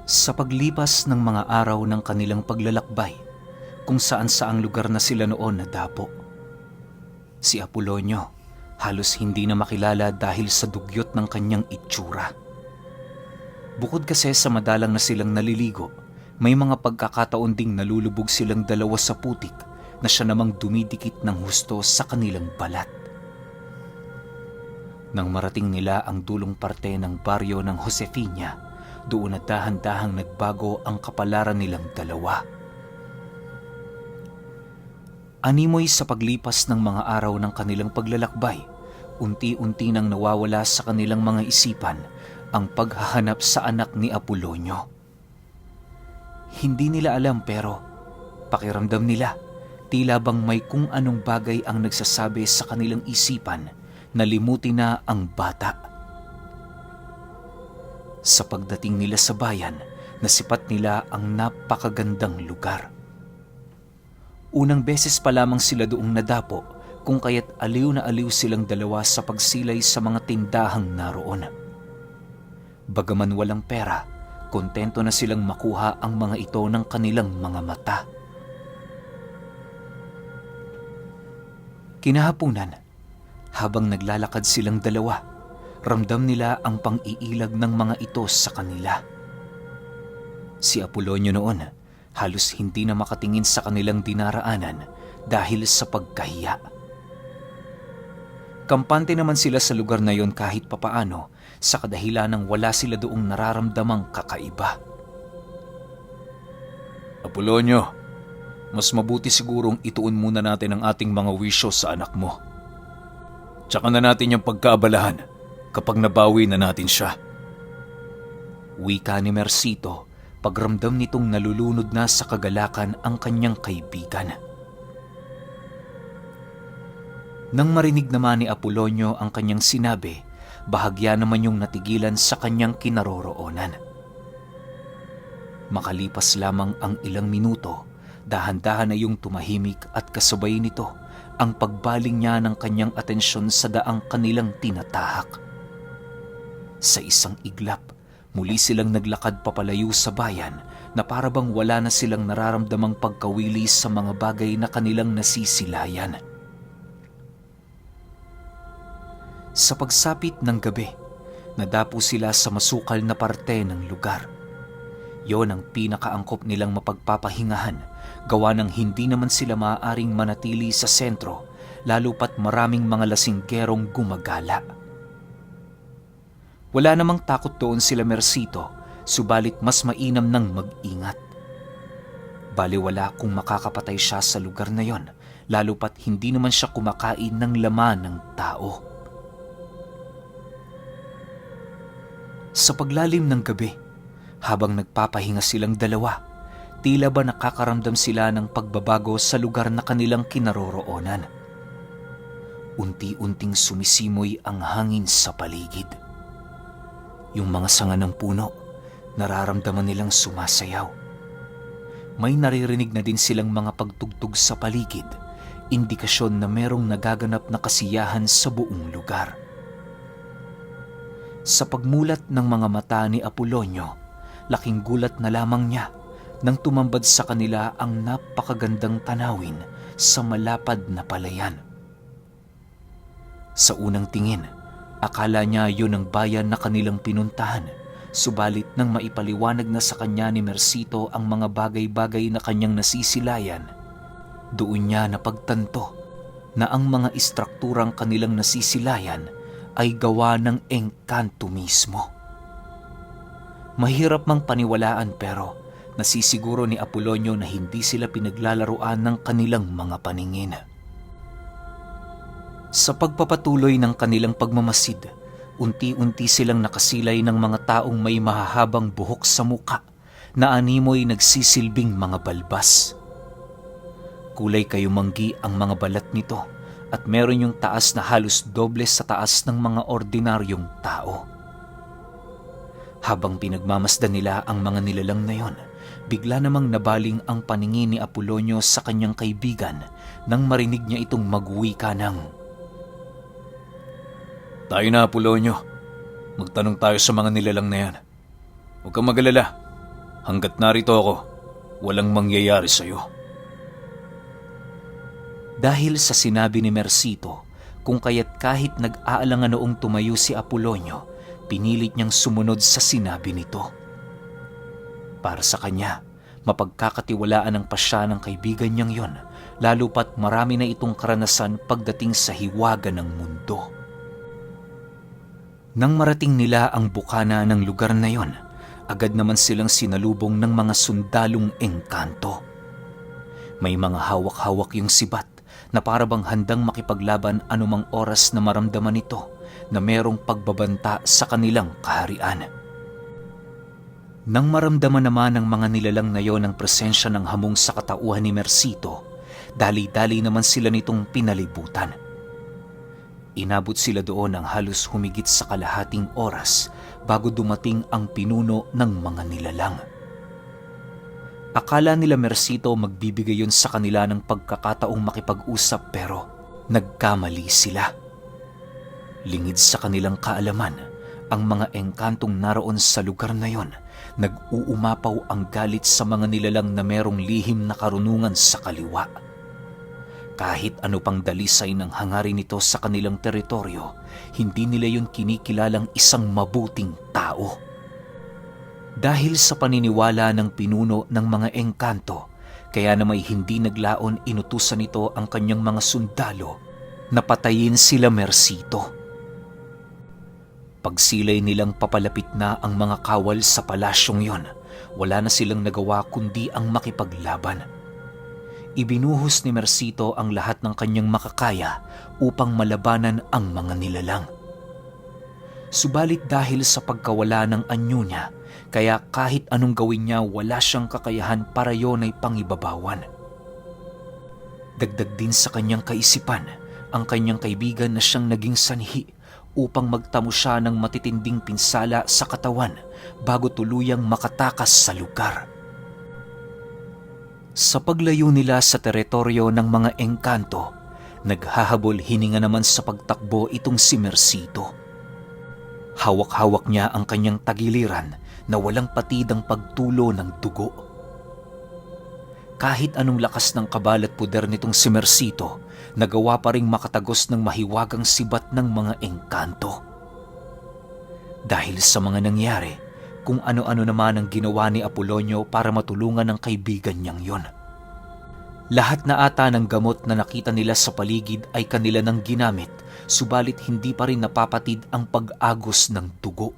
Sa paglipas ng mga araw ng kanilang paglalakbay, kung saan-saang lugar na sila noon nadapo, si Apolonio halos hindi na makilala dahil sa dugyot ng kanyang itsura. Bukod kasi sa madalang na silang naliligo, may mga pagkakataon ding nalulubog silang dalawa sa putik na siya namang dumidikit ng husto sa kanilang balat. Nang marating nila ang dulong parte ng baryo ng Josefina, doon na dahan-dahang nagbago ang kapalaran nilang dalawa. Animoy sa paglipas ng mga araw ng kanilang paglalakbay, unti-unti nang nawawala sa kanilang mga isipan ang paghahanap sa anak ni Apolonio. Hindi nila alam pero pakiramdam nila tila bang may kung anong bagay ang nagsasabi sa kanilang isipan na limutin na ang bata. Sa pagdating nila sa bayan, nasipat nila ang napakagandang lugar. Unang beses pa lamang sila doong nadapo, kung kaya't aliw na aliw silang dalawa sa pagsilay sa mga tindahang naroon. Bagaman walang pera, kontento na silang makuha ang mga ito ng kanilang mga mata. Kinahapunan, habang naglalakad silang dalawa, ramdam nila ang pang-iilag ng mga ito sa kanila. Si Apolonio noon, halos hindi na makatingin sa kanilang dinaraanan dahil sa pagkahiya. Kampante naman sila sa lugar na yon kahit papaano sa kadahilan ng wala sila doong nararamdamang kakaiba. Apolonio, mas mabuti sigurong ituon muna natin ang ating mga wisyo sa anak mo. Tsaka na natin yung pagkaabalahan kapag nabawi na natin siya. Wika ni Mercito, pagramdam nitong nalulunod na sa kagalakan ang kanyang kaibigan. Nang marinig naman ni Apolonio ang kanyang sinabi, bahagya naman yung natigilan sa kanyang kinaroroonan. Makalipas lamang ang ilang minuto, dahan-dahan na yung tumahimik at kasabay nito ang pagbaling niya ng kanyang atensyon sa daang kanilang tinatahak. Sa isang iglap, muli silang naglakad papalayo sa bayan na para bang wala na silang nararamdamang pagkawili sa mga bagay na kanilang nasisilayan. Sa pagsapit ng gabi, nadapo sila sa masukal na parte ng lugar. Yon ang pinakaangkop nilang mapagpapahingahan, gawa ng hindi naman sila maaaring manatili sa sentro, lalo pat maraming mga lasinggerong gumagala. Wala namang takot doon sila Mercito, subalit mas mainam nang mag-ingat. Baliwala kung makakapatay siya sa lugar na yon, lalo pat hindi naman siya kumakain ng laman ng tao. Sa paglalim ng gabi, habang nagpapahinga silang dalawa, tila ba nakakaramdam sila ng pagbabago sa lugar na kanilang kinaroroonan. Unti-unting sumisimoy ang hangin sa paligid. Yung mga sanga ng puno, nararamdaman nilang sumasayaw. May naririnig na din silang mga pagtugtog sa paligid, indikasyon na merong nagaganap na kasiyahan sa buong lugar. Sa pagmulat ng mga mata ni Apolonio, laking gulat na lamang niya nang tumambad sa kanila ang napakagandang tanawin sa malapad na palayan. Sa unang tingin, akala niya yun ang bayan na kanilang pinuntahan, subalit nang maipaliwanag na sa kanya ni Mercito ang mga bagay-bagay na kanyang nasisilayan, doon niya napagtanto na ang mga istrukturang kanilang nasisilayan ay gawa ng engkanto mismo. Mahirap mang paniwalaan pero nasisiguro ni Apolonio na hindi sila pinaglalaruan ng kanilang mga paningin. Sa pagpapatuloy ng kanilang pagmamasid, unti-unti silang nakasilay ng mga taong may mahahabang buhok sa muka na animoy nagsisilbing mga balbas. Kulay kayumanggi ang mga balat nito at meron yung taas na halos doble sa taas ng mga ordinaryong tao. Habang pinagmamasdan nila ang mga nilalang na yon, bigla namang nabaling ang paningin ni Apolonio sa kanyang kaibigan nang marinig niya itong magwika ng, "Tayo na, Apolonio. Magtanong tayo sa mga nilalang na yan. Huwag kang mag-alala. Hanggat narito ako, walang mangyayari sa'yo. Dahil sa sinabi ni Mercito, kung kaya't kahit nag-aalangan noong tumayo si Apolonio, pinilit niyang sumunod sa sinabi nito. Para sa kanya, mapagkakatiwalaan ang pasya ng kaibigan niyang yon, lalo pat marami na itong karanasan pagdating sa hiwaga ng mundo. Nang marating nila ang bukana ng lugar na yon, agad naman silang sinalubong ng mga sundalong engkanto. May mga hawak-hawak yung sibat na parabang handang makipaglaban anumang oras na maramdaman nito na merong pagbabanta sa kanilang kaharian. Nang maramdaman naman ng mga nilalang na yon ang presensya ng hamong sa katauhan ni Mercito, dali-dali naman sila nitong pinalibutan. Inabot sila doon ng halos humigit sa kalahating oras bago dumating ang pinuno ng mga nilalang. Akala nila Mercito magbibigay yun sa kanila ng pagkakataong makipag-usap pero nagkamali sila. Lingid sa kanilang kaalaman, ang mga engkantong naroon sa lugar na yon, nag-uumapaw ang galit sa mga nilalang na merong lihim na karunungan sa kaliwa. Kahit ano pang dalisay ng hangarin nito sa kanilang teritoryo, hindi nila yun kinikilalang isang mabuting tao. Dahil sa paniniwala ng pinuno ng mga engkanto, kaya na may hindi naglaon inutusan nito ang kanyang mga sundalo na patayin sila Mercito. Pagsilay nilang papalapit na ang mga kawal sa palasyong yon, wala na silang nagawa kundi ang makipaglaban. Ibinuhos ni Mercito ang lahat ng kanyang makakaya upang malabanan ang mga nilalang. Subalit dahil sa pagkawala ng anyo niya, kaya kahit anong gawin niya wala siyang kakayahan para yon ay pangibabawan. Dagdag din sa kanyang kaisipan ang kanyang kaibigan na siyang naging sanhi upang magtamo siya ng matitinding pinsala sa katawan bago tuluyang makatakas sa lugar. Sa paglayo nila sa teritoryo ng mga engkanto, naghahabol hininga naman sa pagtakbo itong si Mercito. Hawak-hawak niya ang kanyang tagiliran na walang patidang pagtulo ng dugo. Kahit anong lakas ng kabal at puder nitong si Mercito, nagawa pa ring makatagos ng mahiwagang sibat ng mga engkanto. Dahil sa mga nangyari, kung ano-ano naman ang ginawa ni Apolonio para matulungan ang kaibigan niyang yon. Lahat na ata ng gamot na nakita nila sa paligid ay kanila nang ginamit, subalit hindi pa rin napapatid ang pag-agos ng dugo.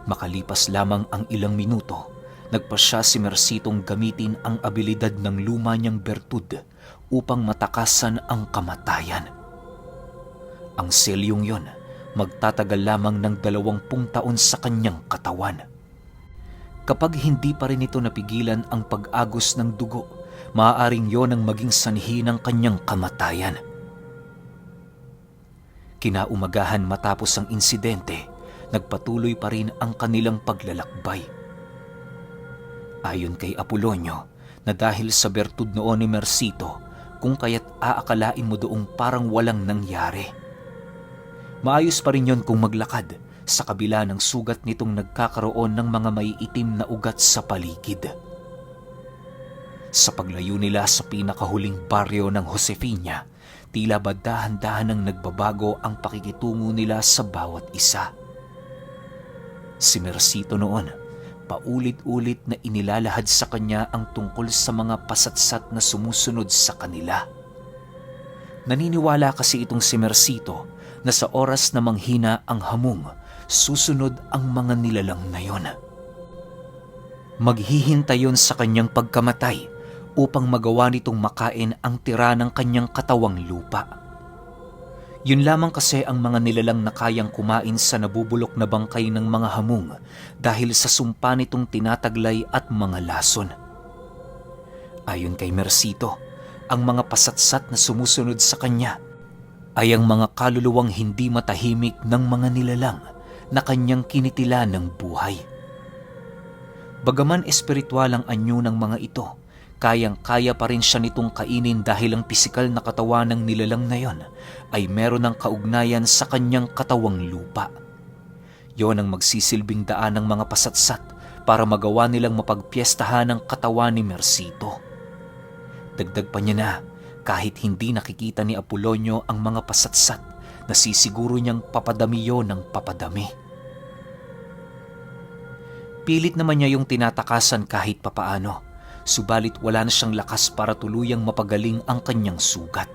Makalipas lamang ang ilang minuto, nagpasya si Mercitong gamitin ang abilidad ng luma niyang bertud upang matakasan ang kamatayan. Ang selyong yon, magtatagal lamang ng 20 taon sa kanyang katawan. Kapag hindi pa rin ito napigilan ang pag-agos ng dugo, maaaring yon ang maging sanhi ng kanyang kamatayan. Kinaumagahan matapos ang insidente, nagpatuloy pa rin ang kanilang paglalakbay. Ayon kay Apolonio, na dahil sa bertud noon ni Mercito, kung kaya't aakalain mo doong parang walang nangyari. Maayos pa rin yon kung maglakad sa kabila ng sugat nitong nagkakaroon ng mga maiitim na ugat sa paligid. Sa paglayo nila sa pinakahuling baryo ng Josefina, tila ba dahan-dahan ang nagbabago ang pakikitungo nila sa bawat isa. Si Mercito noon, paulit-ulit na inilalahad sa kanya ang tungkol sa mga pasatsat na sumusunod sa kanila. Naniniwala kasi itong si Mercito na sa oras na manghina ang hamong, susunod ang mga nilalang na yon. Maghihintay yon sa kanyang pagkamatay upang magawa nitong makain ang tira ng kanyang katawang lupa. Yun lamang kasi ang mga nilalang na kayang kumain sa nabubulok na bangkay ng mga hamong dahil sa sumpa nitong tinataglay at mga lason. Ayon kay Mercito, ang mga pasatsat na sumusunod sa kanya ay ang mga kaluluwang hindi matahimik ng mga nilalang na kanyang kinitila ng buhay. Bagaman espiritual ang anyo ng mga ito, kayang-kaya pa rin siya nitong kainin dahil ang pisikal na katawan ng nilalang na yon ay meron ng kaugnayan sa kanyang katawang lupa. Yon ang magsisilbing daan ng mga pasatsat para magawa nilang mapagpiestahan ang katawan ni Mercito. Dagdag pa niya na kahit hindi nakikita ni Apolonio ang mga pasatsat, nasisiguro niyang papadami yon ng papadami. Pilit naman niya yung tinatakasan kahit papaano, subalit wala na siyang lakas para tuluyang mapagaling ang kanyang sugat.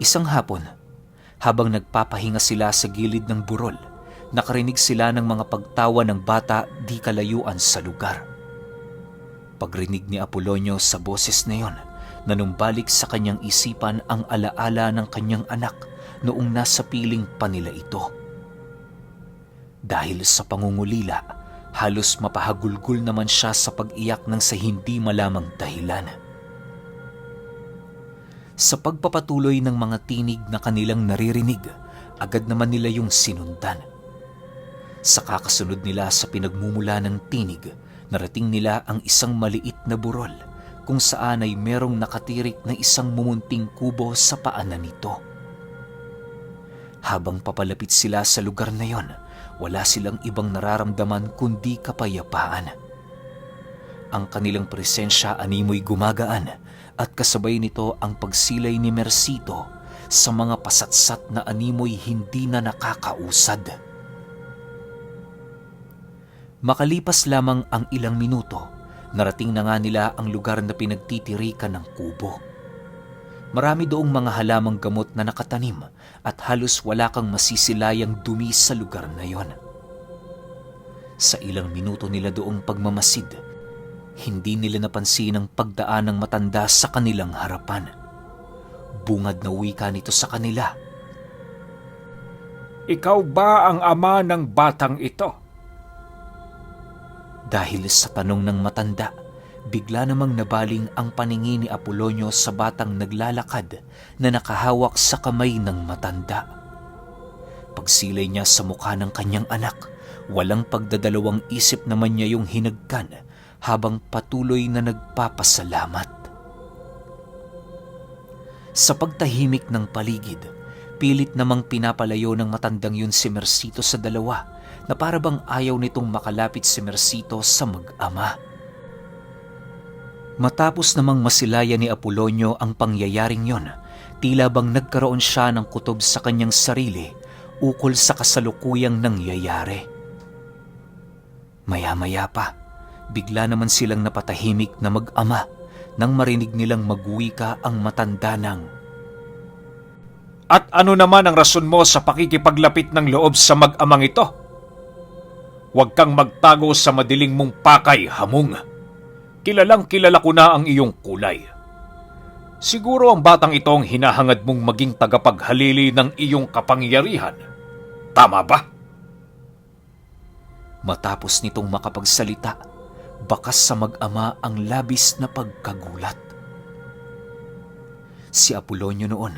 Isang hapon, habang nagpapahinga sila sa gilid ng burol, nakarinig sila ng mga pagtawa ng bata di kalayuan sa lugar. Pagrinig ni Apolonio sa boses na yon, nanumbalik sa kanyang isipan ang alaala ng kanyang anak noong nasa piling pa nila ito. Dahil sa pangungulila, halos mapahagulgul naman siya sa pag-iyak ng sa hindi malamang dahilan. Sa pagpapatuloy ng mga tinig na kanilang naririnig, agad naman nila yung sinundan. Sa kakasunod nila sa pinagmumula ng tinig, narating nila ang isang maliit na burol kung saan ay merong nakatirik na isang mumunting kubo sa paanan nito. Habang papalapit sila sa lugar na yon, wala silang ibang nararamdaman kundi kapayapaan. Ang kanilang presensya animoy gumagaan at kasabay nito ang pagsilay ni Mercito sa mga pasatsat na animoy hindi na nakakausad. Makalipas lamang ang ilang minuto, narating na nga nila ang lugar na pinagtitirikan ng kubo. Marami doong mga halamang gamot na nakatanim at halos wala kang masisilayang dumi sa lugar na yon. Sa ilang minuto nila doong pagmamasid, hindi nila napansin ang pagdaan ng matanda sa kanilang harapan. Bungad na wika nito sa kanila. Ikaw ba ang ama ng batang ito? Dahil sa tanong ng matanda, bigla namang nabaling ang paningin ni Apolonio sa batang naglalakad na nakahawak sa kamay ng matanda. Pagsilay niya sa mukha ng kanyang anak, walang pagdadalawang isip naman niya yung hinagkan habang patuloy na nagpapasalamat. Sa pagtahimik ng paligid, pilit namang pinapalayo ng matandang yun si Mercito sa dalawa na para bang ayaw nitong makalapit si Mercito sa mag-ama. Matapos namang masilayan ni Apolonio ang pangyayaring yon, tila bang nagkaroon siya ng kutob sa kanyang sarili ukol sa kasalukuyang nangyayari. Maya-maya pa, bigla naman silang napatahimik na mag-ama nang marinig nilang magwika ang matanda ng, At ano naman ang rason mo sa pakikipaglapit ng loob sa mag-amang ito? Huwag kang magtago sa madiling mong pakay, hamong. Kilalang kilala ko na ang iyong kulay. Siguro ang batang ito ang hinahangad mong maging tagapaghalili ng iyong kapangyarihan. Tama ba? Matapos nitong makapagsalita, bakas sa mag-ama ang labis na pagkagulat. Si Apolonio noon,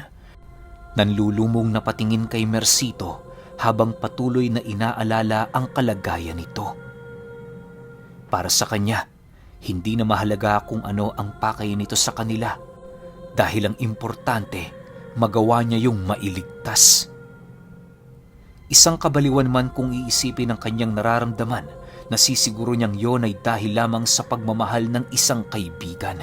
nanlulumong na patingin kay Mercito habang patuloy na inaalala ang kalagayan nito. Para sa kanya, hindi na mahalaga kung ano ang pakay nito sa kanila dahil ang importante, magawa niya yung mailigtas. Isang kabaliwan man kung iisipin ang kanyang nararamdaman, nasisiguro niyang yon ay dahil lamang sa pagmamahal ng isang kaibigan.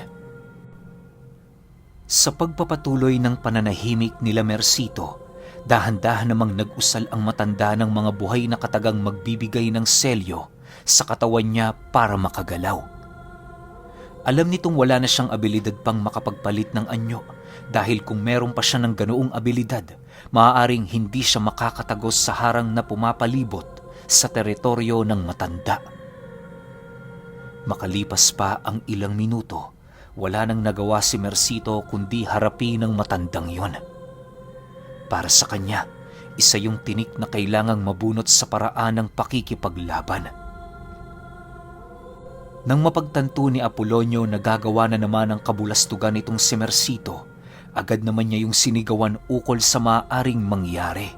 Sa pagpapatuloy ng pananahimik nila Mercito, dahan-dahan namang nag-usal ang matanda ng mga buhay na katagang magbibigay ng selyo sa katawan niya para makagalaw. Alam nitong wala na siyang abilidad pang makapagpalit ng anyo dahil kung meron pa siya ng ganoong abilidad, maaaring hindi siya makakatagos sa harang na pumapalibot sa teritoryo ng matanda. Makalipas pa ang ilang minuto, wala nang nagawa si Mercito kundi harapin ng matandang yon. Para sa kanya, isa yung tinik na kailangang mabunot sa paraan ng pakikipaglaban. Nang mapagtanto ni Apolonio na gagawa na naman ang kabulastugan itong si Mercito, agad naman niya yung sinigawan ukol sa maaaring mangyari.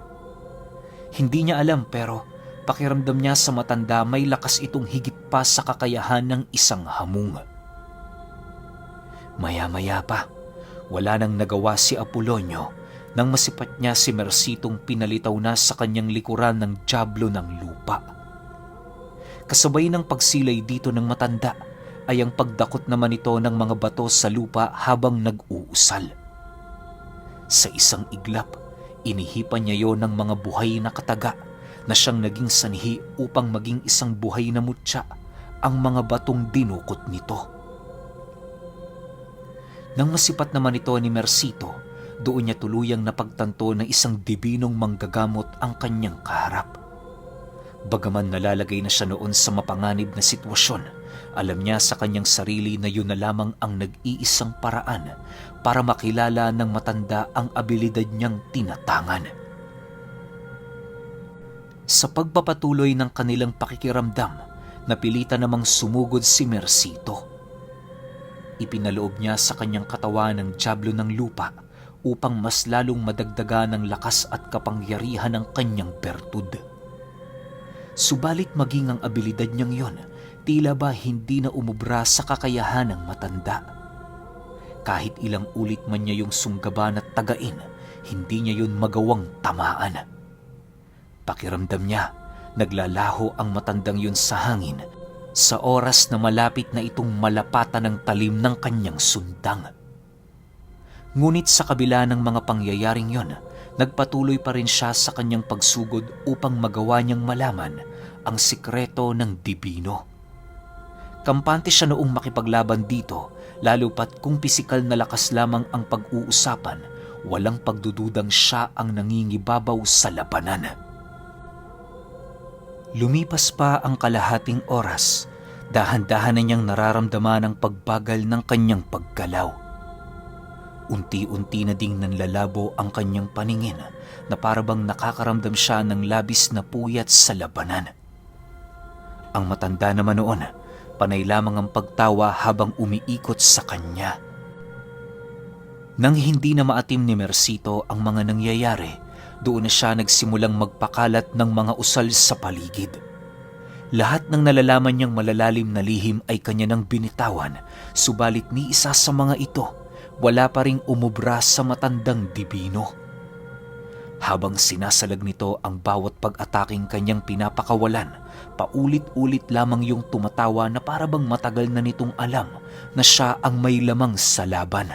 Hindi niya alam pero pakiramdam niya sa matanda may lakas itong higit pa sa kakayahan ng isang hamung. Maya-maya pa, wala nang nagawa si Apolonio nang masipat niya si Mercitong pinalitaw na sa kanyang likuran ng dyablo ng lupa. Kasabay ng pagsilay dito ng matanda ay ang pagdakot naman ito ng mga bato sa lupa habang nag-uusal. Sa isang iglap, inihipan niya yon ng mga buhay na kataga na siyang naging sanhi upang maging isang buhay na mutya ang mga batong dinukot nito. Nang masipat naman ito ni Mercito, doon niya tuluyang napagtanto na isang dibinong manggagamot ang kanyang kaharap. Bagaman nalalagay na siya noon sa mapanganib na sitwasyon, alam niya sa kanyang sarili na yun na lamang ang nag-iisang paraan para makilala ng matanda ang abilidad niyang tinatangan. Sa pagpapatuloy ng kanilang pakikiramdam, napilitan namang sumugod si Mercito. Ipinaloob niya sa kanyang katawan ng dyablo ng lupa upang mas lalong madagdagan ng lakas at kapangyarihan ng kanyang bertud. Subalit maging ang abilidad niyang yon, tila ba hindi na umubra sa kakayahan ng matanda. Kahit ilang ulit man niya yung sunggaban at tagain, hindi niya yun magawang tamaan. Pakiramdam niya, naglalaho ang matandang yun sa hangin sa oras na malapit na itong malapatan ng talim ng kanyang sundang. Ngunit sa kabila ng mga pangyayaring yon, nagpatuloy pa rin siya sa kanyang pagsugod upang magawa niyang malaman ang sikreto ng dibino. Kampante siya noong makipaglaban dito, lalo pat kung pisikal na lakas lamang ang pag-uusapan, walang pagdududang siya ang nangingibabaw sa labanan. Lumipas pa ang kalahating oras, dahan-dahan na niyang nararamdaman ang pagbagal ng kanyang paggalaw. Unti-unti na ding nanlalabo ang kanyang paningin na parabang nakakaramdam siya ng labis na puyat sa labanan. Ang matanda naman noon, panay lamang ang pagtawa habang umiikot sa kanya. Nang hindi na maatim ni Mercito ang mga nangyayari, doon na siya nagsimulang magpakalat ng mga usal sa paligid. Lahat ng nalalaman niyang malalalim na lihim ay kanya nang binitawan, subalit ni isa sa mga ito, wala pa ring umubra sa matandang dibino. Habang sinasalag nito ang bawat pag-ataking kanyang pinapakawalan, paulit-ulit lamang yung tumatawa na parabang matagal na nitong alam na siya ang may lamang sa laban.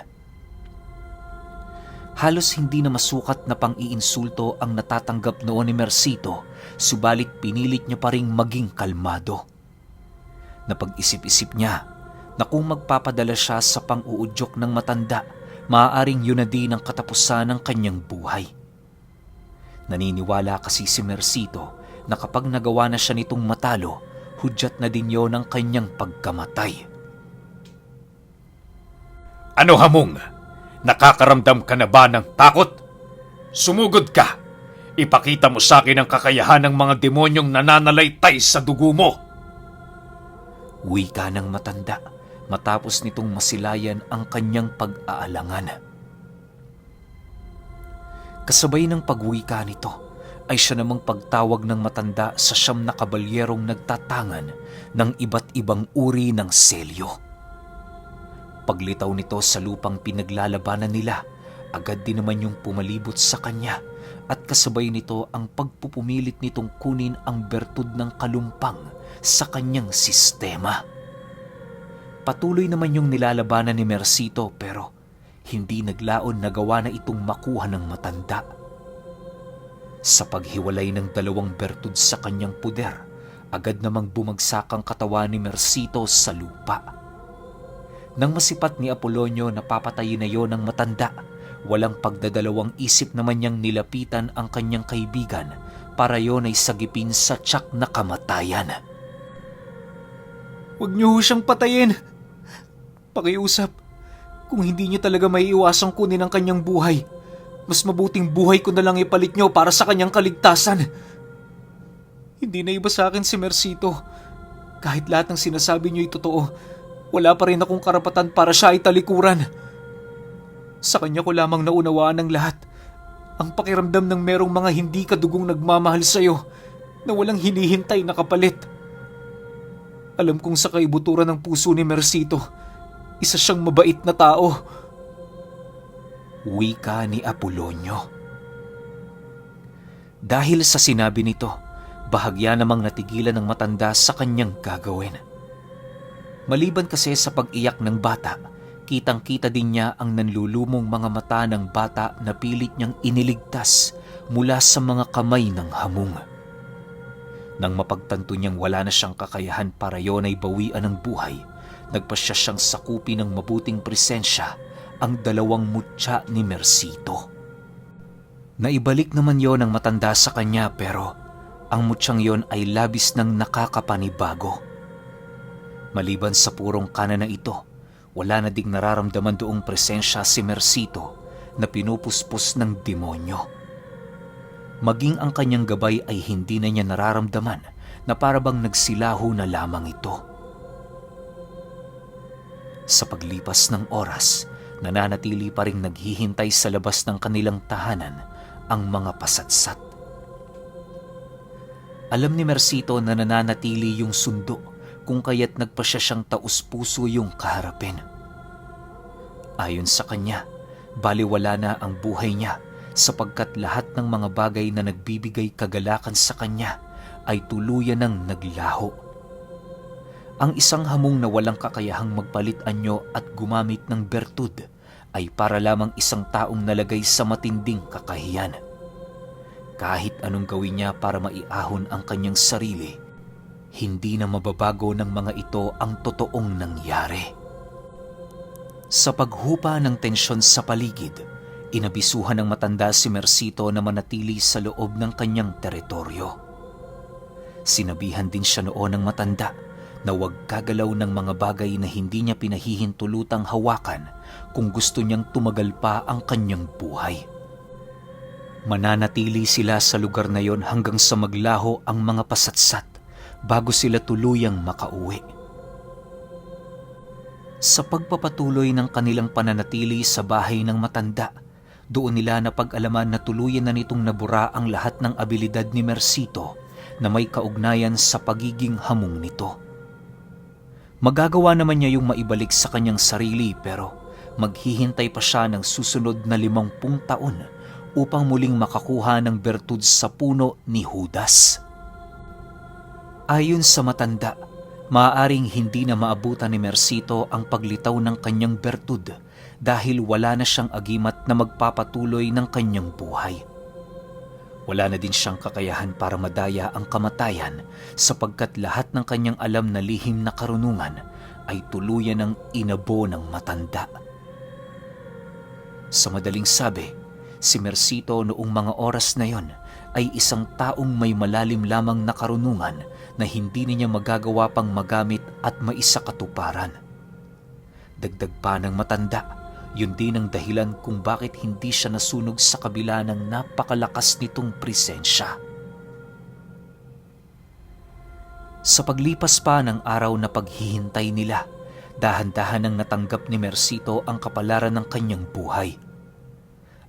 Halos hindi na masukat na pang-iinsulto ang natatanggap noon ni Mercito, subalit pinilit niya pa ring maging kalmado. Napag-isip-isip niya na kung magpapadala siya sa pang-uudyok ng matanda, maaaring yun na din ang katapusan ng kanyang buhay. Naniniwala kasi si Mercito na kapag nagawa na siya nitong matalo, hudyat na din yon ang kanyang pagkamatay. Ano hamong? Nakakaramdam ka na ba ng takot? Sumugod ka! Ipakita mo sa akin ang kakayahan ng mga demonyong nananalaytay sa dugo mo! Wika ng matanda matapos nitong masilayan ang kanyang pag-aalangan. Kasabay ng pagwika nito ay siya namang pagtawag ng matanda sa 9 na kabalyerong nagtatangan ng iba't ibang uri ng selyo. Paglitaw nito sa lupang pinaglalabanan nila, agad din naman yung pumalibot sa kanya at kasabay nito ang pagpupumilit nitong kunin ang bertud ng kalumpang sa kanyang sistema. Patuloy naman yung nilalabanan ni Mercito pero hindi naglaon na gawa na itong makuha ng matanda. Sa paghiwalay ng 2 bertud sa kanyang puder, agad namang bumagsak ang katawan ni Mercito sa lupa. Nang masipat ni Apolonio na papatayin na yon ng matanda, walang pagdadalawang isip naman niyang nilapitan ang kanyang kaibigan para yon ay sagipin sa tiyak na kamatayan. Huwag niyo siyang patayin. Pakiusap, kung hindi niyo talaga maiiwasang kunin ang kanyang buhay, mas mabuting buhay ko na lang ipalit niyo para sa kanyang kaligtasan. Hindi na iba sa akin si Mercito. Kahit lahat ng sinasabi niyo ay totoo, wala pa rin akong karapatan para siya ay talikuran. Sa kanya ko lamang naunawaan ng lahat. Ang pakiramdam ng merong mga hindi kadugong nagmamahal sa'yo na walang hinihintay na kapalit. Alam kong sa kaibuturan ng puso ni Mercito, isa siyang mabait na tao. Wika ni Apolonio. Dahil sa sinabi nito, Bahagya namang natigilan ng matanda sa kanyang gagawin. Maliban kasi sa pag-iyak ng bata, kitang-kita din niya ang nanlulumong mga mata ng bata na pilit niyang iniligtas mula sa mga kamay ng hamong. Nang mapagtanto niyang wala na siyang kakayahan para yon ay bawian ng buhay, nagpasya siyang sakupin ng mabuting presensya ang dalawang mutya ni Mercito. Naibalik naman yon ng matanda sa kanya pero ang mutyang yon ay labis ng nakakapanibago. Maliban sa purong kana na ito, wala na ding nararamdaman doong presensya si Mercito na pinupuspos ng demonyo. Maging ang kanyang gabay ay hindi na niya nararamdaman na parabang nagsilaho na lamang ito. Sa paglipas ng oras, nananatili pa ring naghihintay sa labas ng kanilang tahanan ang mga pasatsat. Alam ni Mercito na nananatili yung sundo kung kaya't nagpasya siyang taus-puso yung kaharapin. Ayon sa kanya, baliwala na ang buhay niya sapagkat lahat ng mga bagay na nagbibigay kagalakan sa kanya ay tuluyan ng naglaho. Ang isang hamong na walang kakayahang magpalit anyo at gumamit ng bertud ay para lamang isang taong nalagay sa matinding kakahiyan. Kahit anong gawin niya para maiahon ang kanyang sarili, hindi na mababago ng mga ito ang totoong nangyari. Sa paghupa ng tensyon sa paligid, inabisuhan ng matanda si Mercito na manatili sa loob ng kanyang teritoryo. Sinabihan din siya noon ng matanda na huwag kagalaw ng mga bagay na hindi niya pinahihintulutang hawakan kung gusto niyang tumagal pa ang kanyang buhay. Mananatili sila sa lugar na yon hanggang sa maglaho ang mga pasatsat bago sila tuluyang makauwi. Sa pagpapatuloy ng kanilang pananatili sa bahay ng matanda, doon nila napag-alaman na tuluyan na nitong nabura ang lahat ng abilidad ni Mercito na may kaugnayan sa pagiging hamong nito. Magagawa naman niya yung maibalik sa kanyang sarili pero maghihintay pa siya ng susunod na 50 taon upang muling makakuha ng bertud sa puno ni Judas. Ayon sa matanda, maaaring hindi na maabutan ni Mercito ang paglitaw ng kanyang bertud dahil wala na siyang agimat na magpapatuloy ng kanyang buhay. Wala na din siyang kakayahan para madaya ang kamatayan sapagkat lahat ng kanyang alam na lihim na karunungan ay tuluyan ng inabo ng matanda. Sa madaling sabi, si Mercito noong mga oras na yon ay isang taong may malalim lamang na karunungan na hindi niya magagawa pang magamit at maisakatuparan. Dagdag pa ng matanda, yun din ang dahilan kung bakit hindi siya nasunog sa kabila ng napakalakas nitong presensya. Sa paglipas pa ng araw na paghihintay nila, dahan-dahan nang natanggap ni Mercito ang kapalaran ng kanyang buhay.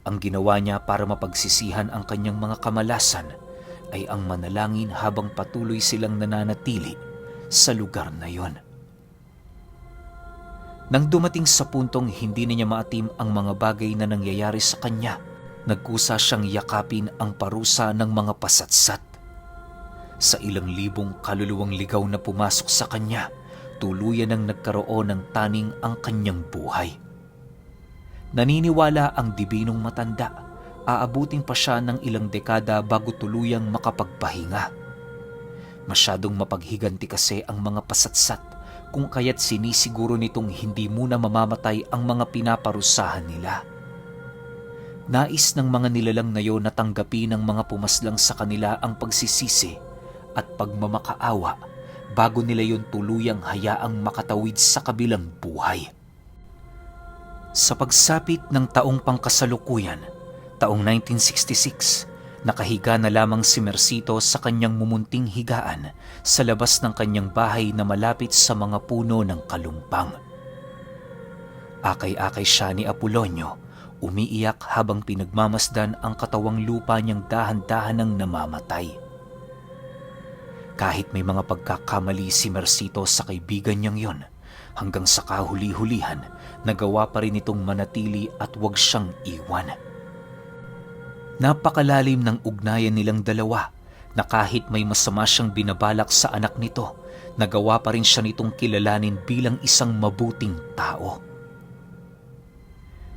Ang ginawa niya para mapagsisihan ang kanyang mga kamalasan ay ang manalangin habang patuloy silang nananatili sa lugar na yon. Nang dumating sa puntong hindi na niya maatim ang mga bagay na nangyayari sa kanya, nagkusa siyang yakapin ang parusa ng mga pasatsat. Sa ilang libong kaluluwang ligaw na pumasok sa kanya, tuluyan ang nagkaroon ng taning ang kanyang buhay. Naniniwala ang dibinong matanda, aabutin pa siya ng ilang dekada bago tuluyang makapagpahinga. Masyadong mapaghiganti kasi ang mga pasatsat kung kaya't sinisiguro nitong hindi muna mamamatay ang mga pinaparusahan nila. Nais ng mga nilalang na yon na tanggapin ng mga pumaslang sa kanila ang pagsisisi at pagmamakaawa bago nila yon tuluyang hayaang makatawid sa kabilang buhay. Sa pagsapit ng taong pangkasalukuyan, taong 1966, nakahiga na lamang si Mercito sa kanyang mumunting higaan sa labas ng kanyang bahay na malapit sa mga puno ng kalumpang. Akay-akay siya ni Apolonio, umiiyak habang pinagmamasdan ang katawang lupa niyang dahan-dahan ng namamatay. Kahit may mga pagkakamali si Mercito sa kaibigan niyang yon, hanggang sa kahuli-hulihan, nagawa pa rin itong manatili at huwag siyang iwan. Napakalalim ng ugnayan nilang dalawa, na kahit may masama siyang binabalak sa anak nito, nagawa pa rin siya nitong kilalanin bilang isang mabuting tao.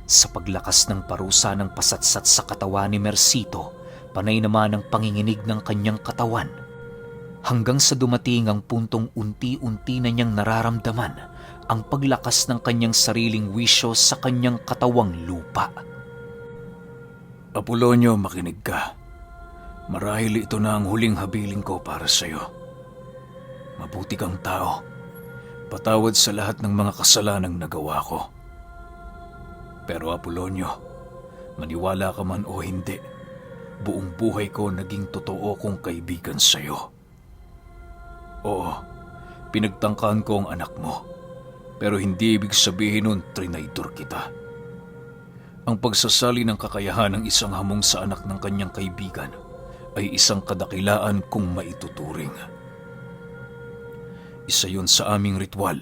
Sa paglakas ng parusa ng pasatsat sa katawan ni Mercito, panay naman ang panginginig ng kanyang katawan, hanggang sa dumating ang puntong unti-unti na niyang nararamdaman ang paglakas ng kanyang sariling wisyo sa kanyang katawang lupa. Apolonio, makinig ka. Marahil ito na ang huling habiling ko para sa'yo. Mabuti kang tao. Patawad sa lahat ng mga kasalanang nagawa ko. Pero Apolonio, maniwala ka man o hindi, buong buhay ko naging totoo kong kaibigan sa'yo. Oo, pinagtangkaan ko ang anak mo, pero hindi ibig sabihin nun trinaydor kita. Ang pagsasali ng kakayahan ng isang hamong sa anak ng kanyang kaibigan ay isang kadakilaan kung maituturing. Isa yun sa aming ritual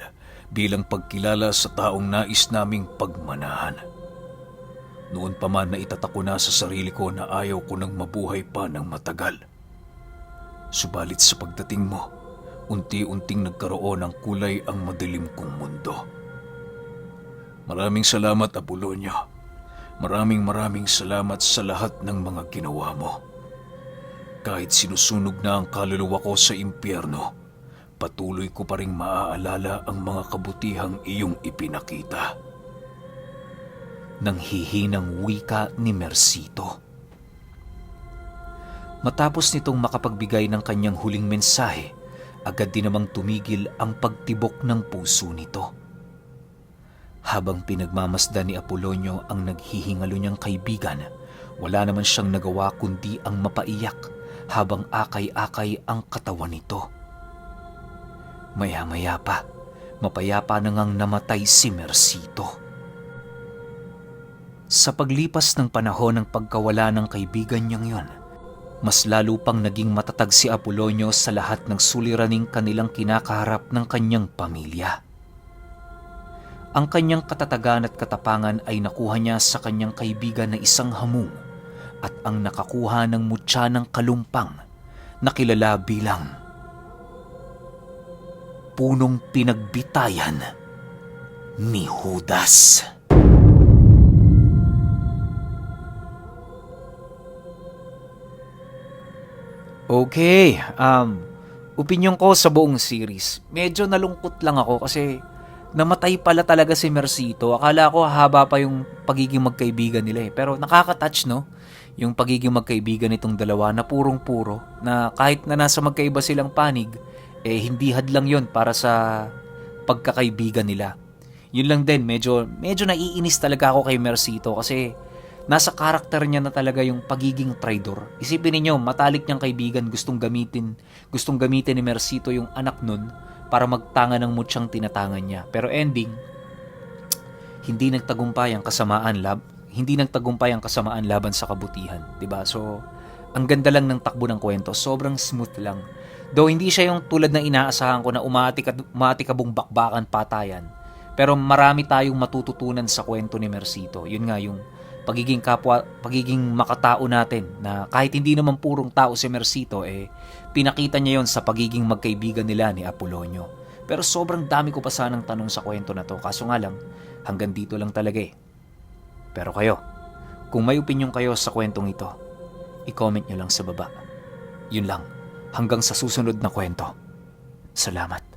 bilang pagkilala sa taong nais naming pagmanahan. Noon pa man na itatako na sa sarili ko na ayaw ko nang mabuhay pa ng matagal. Subalit sa pagdating mo, unti-unting nagkaroon ng kulay ang madilim kong mundo. Maraming salamat, Apolonio. Maraming salamat sa lahat ng mga ginawa mo. Kahit sinusunog na ang kaluluwa ko sa impyerno, patuloy ko pa ring maaalala ang mga kabutihang iyong ipinakita. Nang hihinang wika ni Mercito. Matapos nitong makapagbigay ng kanyang huling mensahe, agad din namang tumigil ang pagtibok ng puso nito. Habang pinagmamasdan ni Apolonio ang naghihingalo niyang kaibigan, wala naman siyang nagawa kundi ang mapaiyak habang akay-akay ang katawan nito. Maya-maya pa, mapayapa na ngang namatay si Mercito. Sa paglipas ng panahon ng pagkawala ng kaibigan niyang yon, mas lalo pang naging matatag si Apolonio sa lahat ng suliraning kanilang kinakaharap ng kanyang pamilya. Ang kanyang katatagan at katapangan ay nakuha niya sa kanyang kaibigan na isang hamong at ang nakakuha ng mutya ng kalumpang na kilala bilang punong pinagbitayan ni Judas. Okay, opinyon ko sa buong series. Medyo nalungkot lang ako kasi namatay pala talaga si Mercito. Akala ko haba pa yung pagiging magkaibigan nila eh. Pero nakaka-touch, no? Yung pagiging magkaibigan nitong dalawa na purong-puro, na kahit na nasa magkaiba silang panig, eh hindi hadlang yon para sa pagkakaibigan nila. Yun lang din, medyo naiinis talaga ako kay Mercito kasi nasa karakter niya na talaga yung pagiging traitor. Isipin niyo, matalik niyang kaibigan gustong gamitin ni Mercito yung anak nun para magtanga ng mutyang tinatangan niya. Pero ending, hindi nagtagumpay ang kasamaan laban sa kabutihan, 'di ba? So, ang ganda lang ng takbo ng kwento, sobrang smooth lang. Though hindi siya yung tulad ng inaasahan ko na umaatikabong bakbakan patayan. Pero marami tayong matututunan sa kwento ni Mercito. Yun nga yung pagiging kapwa, pagiging makatao natin na kahit hindi naman purong tao si Mercito, eh pinakita niya yon sa pagiging magkaibigan nila ni Apolonio. Pero sobrang dami ko pa sanang tanong sa kwento na to, kaso nga lang hanggang dito lang talaga eh. Pero kayo, kung may opinyon kayo sa kwentong ito, i-comment nyo lang sa baba. Yun lang, hanggang sa susunod na kwento. Salamat.